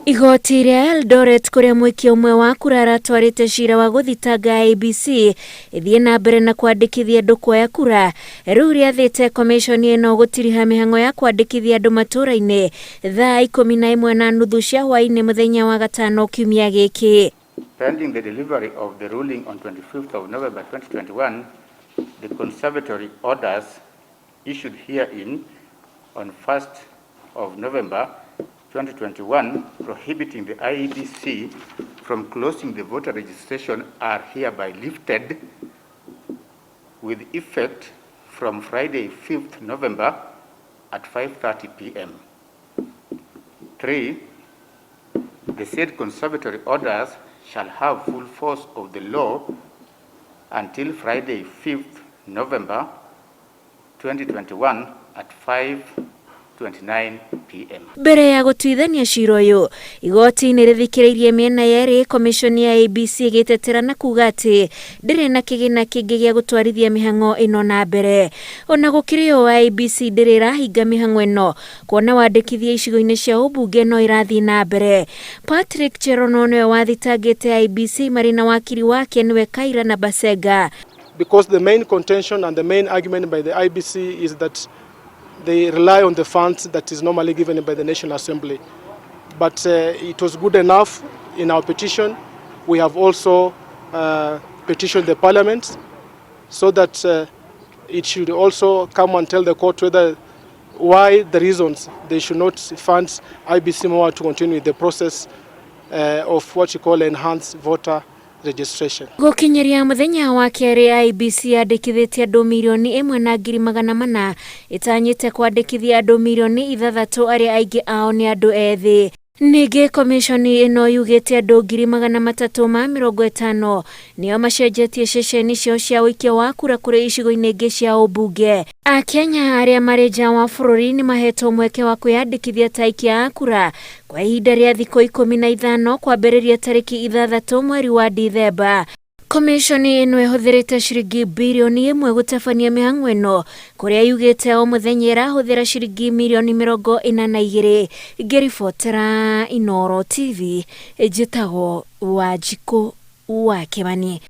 Igooti rĩa Eldoret kũrĩa mũikia ũmwe wa kura aratwarĩte cira wa gũthitanga IEBC ĩthiĩ na mbere na kwandĩkithia andũ kuoya kura rĩu rĩathĩte komishoni ĩno gũtiriha mĩhang'o ya kwandĩkithia andũ matũũra-inĩ thaa 11:30 cia hwaĩ-inĩ mũthenya wa gatano kiumia gĩkĩ. Pending the delivery of the ruling on 25th of November 2021, the conservatory orders issued herein on 1st of November 2021 prohibiting the IEBC from closing the voter registration are hereby lifted with effect from Friday 5th November at 5:30 p.m. 3. The said conservatory orders shall have full force of the law until Friday 5th November 2021 at 5:29 p.m. Mbere ya gũtuithania cira ũyũ, igooti nĩ rĩthikĩrĩirie mĩena yerĩ, komishoni ya IEBC ĩgĩtetera na kuga atĩ ndĩrĩ na kĩgĩna kĩngĩ gĩa gũtwarithia mĩhang'o ĩno na mbere. Ona gũkĩrĩ ũũ, IEBC ndĩrĩ ĩrahinga mĩhang'o ĩno kuona wandĩkithia icigo-inĩ cia ũmbunge no ĩrathiĩ na mbere. Patrick Cherono nĩwe wathitangĩte IEBC marĩ na wakiri wake nĩwe Kaira na Basenga. Because the main contention and the main argument by the IEBC is that they rely on the funds that is normally given by the National Assembly. But it was good enough in our petition. We have also petitioned the Parliament so that it should also come and tell the court whether why the reasons they should not fund IEBC more to continue the process of what you call enhanced voter registration. Gũkinyĩria mũthenya wa kerĩ, IEBC yandĩkithĩtie andũ 1,400,000, ĩtanyĩte kwandĩkithia andũ 6 mirioni arĩa aingĩ ao nĩ andũ ethĩ. Ningĩ komishoni ĩno yugĩte andũ 350,000 nĩo macenjetie ceceni ciao cia ũikia wa kura kũrĩ icigo-inĩ ingĩ cia ũmbunge. Akenya arĩa marĩ nja wa bũrũri nĩ mahetwo mweke wa kwĩyandĩkithia ta aikia a kura kwa ihinda rĩa thikũ 15 kwambĩrĩria tarĩki 6 mweri wa Dithemba. Komishoni ĩno ĩhũthĩrĩte ciringi 1 birioni gũtabania mĩhang'o ĩno, kũrĩa yugĩte o mũthenya ĩrahũthĩra ciringi mirioni 42. Ngĩribotera Inooro TV, njĩtagwo Wanjikũ wa Kĩmani.